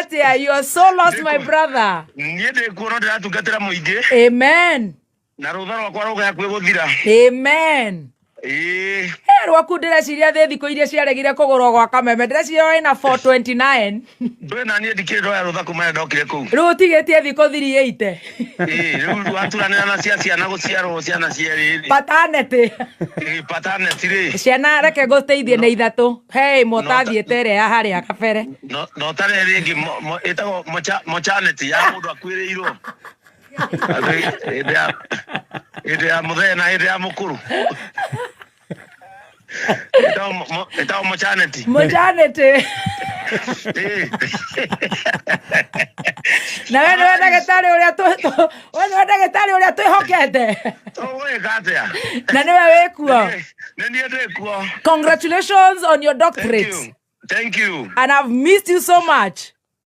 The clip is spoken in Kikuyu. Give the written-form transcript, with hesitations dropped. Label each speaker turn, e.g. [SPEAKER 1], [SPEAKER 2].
[SPEAKER 1] Atĩa? You are so lost, my brother.
[SPEAKER 2] Niĩ ndĩ kuo no ndĩratungatĩra mũingĩ.
[SPEAKER 1] Amen.
[SPEAKER 2] Na rũtha rwakwa rũge hakuhĩ gũthira.
[SPEAKER 1] Amen.
[SPEAKER 2] Ĩĩ.
[SPEAKER 1] He rwaku ndĩreciria thĩ thikũ iria ciaregire kũgũrwo gwa kameme, ndĩreciria wĩna 429.
[SPEAKER 2] Ndũĩ na niĩ ndikĩrĩ ndoya rũtha kuma rĩrĩa ndokire kũu.
[SPEAKER 1] Rĩu ũtigĩtie thikũ 380.
[SPEAKER 2] Ĩĩ, rĩu waturanĩra na cia ciana gũciarwo ciana cierĩ rĩ.
[SPEAKER 1] Paternity.
[SPEAKER 2] Ĩĩ, paternity rĩ.
[SPEAKER 1] Ciana reke ngũteithie nĩ ithatũ. He ĩmwe ũtathiĩte ĩrĩa ya harĩa kabere.
[SPEAKER 2] No no tarĩ ĩrĩa ĩngĩ ĩtagwo mochanity ya mũndũ akuĩrĩirwo. Hĩndĩ ya mũthee na hĩndĩ ya mũkũrũ. Ĩtagwo mochanity.
[SPEAKER 1] Mochanity.
[SPEAKER 2] Ĩĩ.
[SPEAKER 1] Na we nĩwe ndagĩtarĩ ũrĩa we nĩwe ndagĩtarĩ ũrĩa twĩhokete.
[SPEAKER 2] Tũgwĩka atĩa?
[SPEAKER 1] Na nĩwe wĩkuo.
[SPEAKER 2] Nĩ niĩ ndĩ kuo.
[SPEAKER 1] Congratulations on your
[SPEAKER 2] Thank
[SPEAKER 1] doctorate.
[SPEAKER 2] you. Thank you.
[SPEAKER 1] And I've missed you so much.